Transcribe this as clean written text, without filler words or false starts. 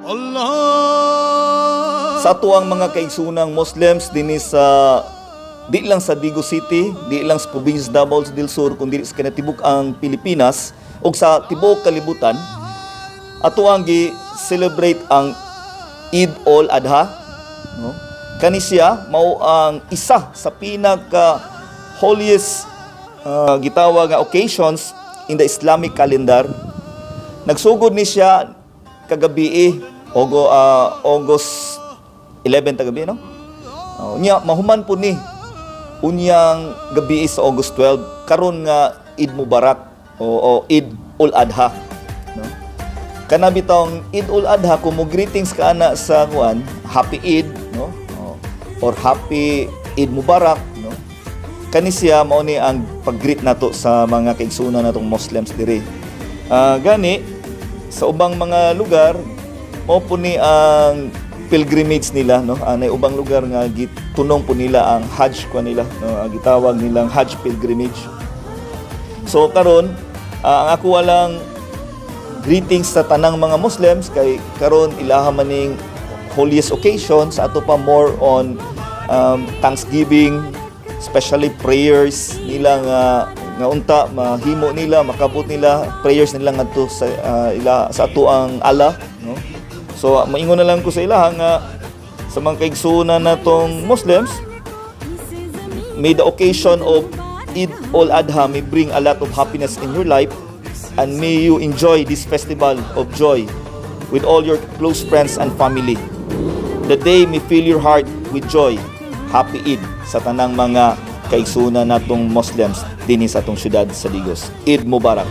Allah. Sa atoang mga kaigsunang Muslims dinhi sa di lang sa Digos City, di lang sa probinsya Davao del Sur, kundi sa kinatibuk-ang Pilipinas ug sa tibuok kalibutan, ato ang gi-celebrate ang Eid ul Adha, no? Kani siya mao ang isa sa pinaka holiest gitawag nga occasions in the Islamic calendar. Nagsugod ni siya kagabi, August 11 ta gabi, no? Oh, nya mahuman po ni unyang gabi sa August 12, karon nga Eid Mubarak o Eid ul Adha, no? Kana bitawng Eid ul Adha, kung mo greetings ka ana sa kuan, Happy Eid, no? Oh, or Happy Eid Mubarak, no? Kani siya mao ni ang pag-greet nato sa mga kaigsuonan natong Muslims diri. Gani sa ubang mga lugar, mao po ni ang pilgrimage nila, no? Nay ubang lugar nga gitunong po nila ang Hajj kwa nila, no? Gitawag nilang Hajj pilgrimage. So karon, ang ako walang greetings sa tanang mga Muslims kay karon ilaha maning holiest occasion sa ato pa, more on thanksgiving, especially prayers nila nga unta mahimo nila, makabot nila prayers nila ngadto sa ila sa ato ang Allah, no? So maingon na lang ko sa ilaha nga sa mga kaigsuonan natong Muslims, may the occasion of Eid ul Adha may bring a lot of happiness in your life and may you enjoy this festival of joy with all your close friends and family. The day may fill your heart with joy. Happy Eid sa tanang mga kaigsuonan natong Muslims dinhi sa atong syudad sa Digos. Eid Mubarak.